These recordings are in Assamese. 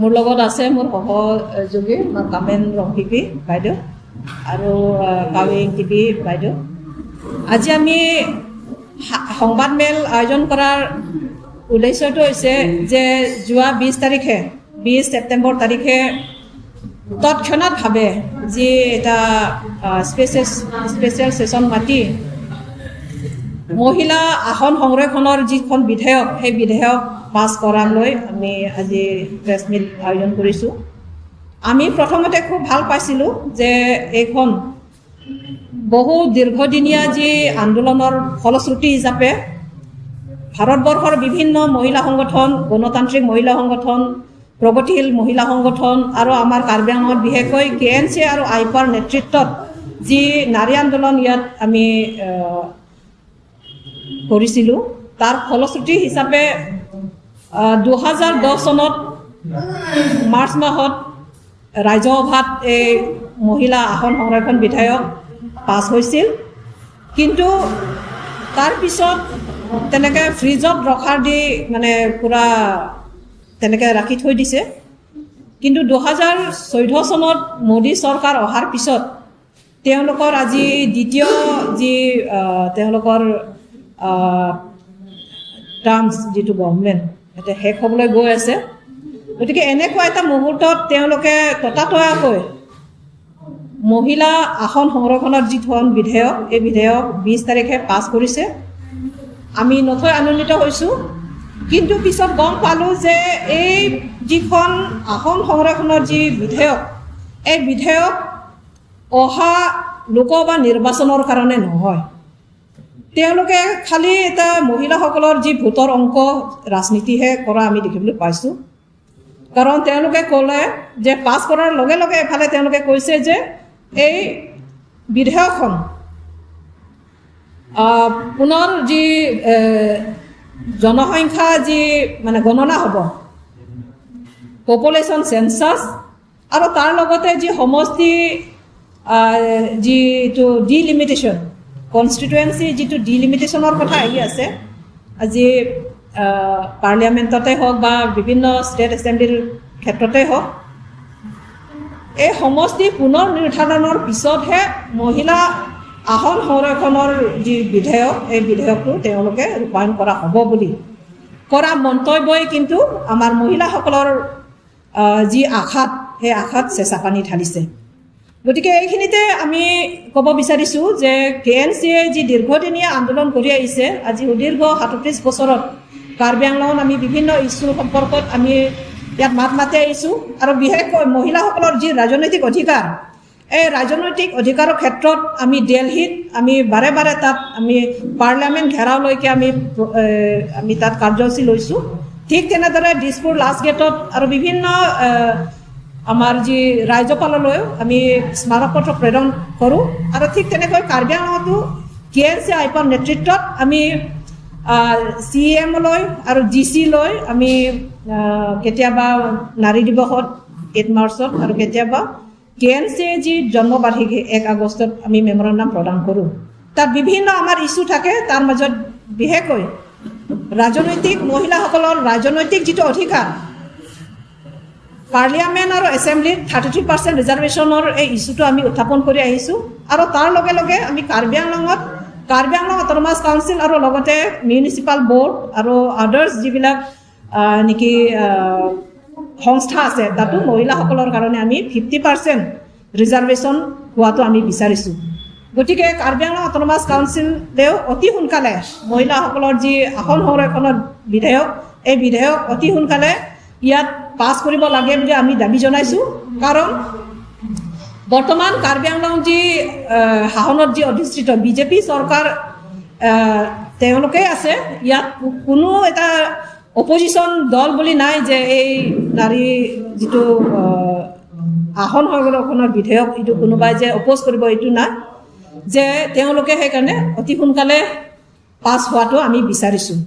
মোৰ লগত আছে মোৰ সহযোগী কামেন ৰংপিপি বাইদেউ আৰু কাৱেং টিপি বাইদেউ। আজি আমি সংবাদমেল আয়োজন কৰাৰ উদ্দেশ্যটো হৈছে যে যোৱা 20 তাৰিখে, 20 ছেপ্টেম্বৰ তাৰিখে তৎক্ষণাৎভাৱে যি এটা স্পেচিয়েল ছেশ্যন মাতি মহিলা আসন সংৰক্ষণৰ যিখন বিধেয়ক, সেই বিধেয়ক পাছ কৰাক লৈ আমি আজি প্ৰেছ মিট আয়োজন কৰিছোঁ। আমি প্ৰথমতে খুব ভাল পাইছিলোঁ যে এইখন বহু দীৰ্ঘদিনীয়া যি আন্দোলনৰ ফলশ্ৰুতি হিচাপে ভাৰতবৰ্ষৰ বিভিন্ন মহিলা সংগঠন, গণতান্ত্ৰিক মহিলা সংগঠন, প্ৰগতিশীল মহিলা সংগঠন আৰু আমাৰ কাৰ্বি আংলঙত বিশেষকৈ কেএনচি আৰু আইপাৰ নেতৃত্বত যি নাৰী আন্দোলন ইয়াত আমি কৰিছিলোঁ, তাৰ ফলশ্ৰুতি হিচাপে 2010 চনত মাৰ্চ মাহত ৰাজ্যসভাত এই মহিলা আসন সংৰক্ষণ বিধেয়ক পাছ হৈছিল। কিন্তু তাৰপিছত তেনেকৈ ফ্ৰিজত ৰখাৰ দি মানে পূৰা তেনেকৈ ৰাখি থৈ দিছে। কিন্তু 2014 চনত মোদী চৰকাৰ অহাৰ পিছত তেওঁলোকৰ আজি দ্বিতীয় যি তেওঁলোকৰ টাৰ্মছ, যিটো গভমেণ্ট এতিয়া শেষ হ'বলৈ গৈ আছে, গতিকে এনেকুৱা এটা মুহূৰ্তত তেওঁলোকে ততাতৈয়াকৈ মহিলা আসন সংৰক্ষণৰ যিখন বিধেয়ক, এই বিধেয়ক 20 তাৰিখে পাছ কৰিছে। আমি নথৈ আনন্দিত হৈছোঁ। কিন্তু পিছত গম পালোঁ যে এই যিখন আসন সংৰক্ষণৰ যি বিধেয়ক, এই বিধেয়ক অহা লোকসভা নিৰ্বাচনৰ কাৰণে নহয়। তেওঁলোকে খালি এটা মহিলাসকলৰ যি ভোটৰ অংক ৰাজনীতিহে কৰা আমি দেখিবলৈ পাইছোঁ। কাৰণ তেওঁলোকে ক'লে যে পাছ কৰাৰ লগে লগে এফালে তেওঁলোকে কৈছে যে এই বিধেয়কখন পুনৰ যি জনসংখ্যা যি মানে গণনা হ'ব, পপুলেশ্যন চেঞ্চাছ, আৰু তাৰ লগতে যি সমষ্টি যিটো ডিলিমিটেশ্যন, কনষ্টিটুৱেঞ্চি যিটো ডিলিমিটেশ্যনৰ কথা আহি আছে আজি পাৰ্লিয়ামেণ্টতে হওক বা বিভিন্ন ষ্টেট এছেম্বলিৰ ক্ষেত্ৰতে হওক, এই সমষ্টি পুনৰ নিৰ্ধাৰণৰ পিছতহে মহিলা আসন সংৰক্ষণৰ যি বিধেয়ক, এই বিধেয়কটো তেওঁলোকে ৰূপায়ণ কৰা হ'ব বুলি কৰা মন্তব্যই কিন্তু আমাৰ মহিলাসকলৰ যি আশাত, সেই আশাত চেঁচা পানী ঢালিছে। গতিকে এইখিনিতে আমি ক'ব বিচাৰিছোঁ যে কেএনচিয়ে যি দীৰ্ঘদিনীয়া আন্দোলন কৰি আহিছে, আজি সুদীৰ্ঘ 37 বছৰত কাৰ্বি আংলঙত আমি বিভিন্ন ইছ্যুৰ সম্পৰ্কত আমি ইয়াত মাত মাতি আহিছোঁ আৰু বিশেষকৈ মহিলাসকলৰ যি ৰাজনৈতিক অধিকাৰ, এই ৰাজনৈতিক অধিকাৰৰ ক্ষেত্ৰত আমি দেলহিত আমি বাৰে বাৰে তাত আমি পাৰ্লিয়ামেণ্ট ঘেৰাওলৈকে আমি তাত কাৰ্যসূচী লৈছোঁ। ঠিক তেনেদৰে দিছপুৰ লাষ্ট গেটত আৰু বিভিন্ন আমাৰ যি ৰাজ্যপাললৈও আমি স্মাৰকপত্ৰ প্ৰেৰণ কৰোঁ। আৰু ঠিক তেনেকৈ কাৰ্বি আংলঙতো কেএনচি আইপাৰ নেতৃত্বত আমি চি এমলৈ আৰু ডি চিলৈ আমি কেতিয়াবা নাৰী দিৱসত 8 মাৰ্চত আৰু কেতিয়াবা কেএনচিয়ে যি জন্মবাৰ্ষিকী 1 আগষ্টত আমি মেমৰেণ্ডাম প্ৰদান কৰোঁ। তাত বিভিন্ন আমাৰ ইছ্যু থাকে। তাৰ মাজত বিশেষকৈ ৰাজনৈতিক মহিলাসকলৰ ৰাজনৈতিক যিটো অধিকাৰ, পাৰ্লিয়ামেণ্ট আৰু এছেম্বলিত 33% ৰিজাৰ্ভেশ্যনৰ এই ইছ্যুটো আমি উত্থাপন কৰি আহিছোঁ। আৰু তাৰ লগে লগে আমি কাৰ্বি আংলঙত কাৰ্বি আংলং অট'নমাছ কাউন্সিল আৰু লগতে মিউনিচিপাল বৰ্ড আৰু আদাৰ্ছ যিবিলাক নেকি সংস্থা আছে, তাতো মহিলাসকলৰ কাৰণে আমি 50% ৰিজাৰ্ভেশ্যন হোৱাটো আমি বিচাৰিছোঁ। গতিকে কাৰ্বি আংলং অট'নমাছ কাউন্সিলেও অতি সোনকালে মহিলাসকলৰ যি আসন সংৰক্ষণৰ বিধেয়ক, এই বিধেয়ক অতি সোনকালে ইয়াত পাছ কৰিব লাগে বুলি আমি দাবী জনাইছোঁ। কাৰণ বৰ্তমান কাৰ্বি আংলং যি শাসনত যি অধিষ্ঠিত বিজেপি চৰকাৰ তেওঁলোকেই আছে। ইয়াত কোনো এটা অপজিশ্যন দল বুলি নাই যে এই নাৰী যিটো আসন সংৰক্ষণৰ বিধেয়ক, এইটো কোনোবাই যে অপ'জ কৰিব, এইটো নাই যে তেওঁলোকে। সেইকাৰণে অতি সোনকালে পাছ হোৱাটো আমি বিচাৰিছোঁ।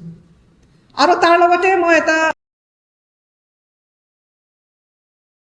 আৰু তাৰ লগতে মই এটা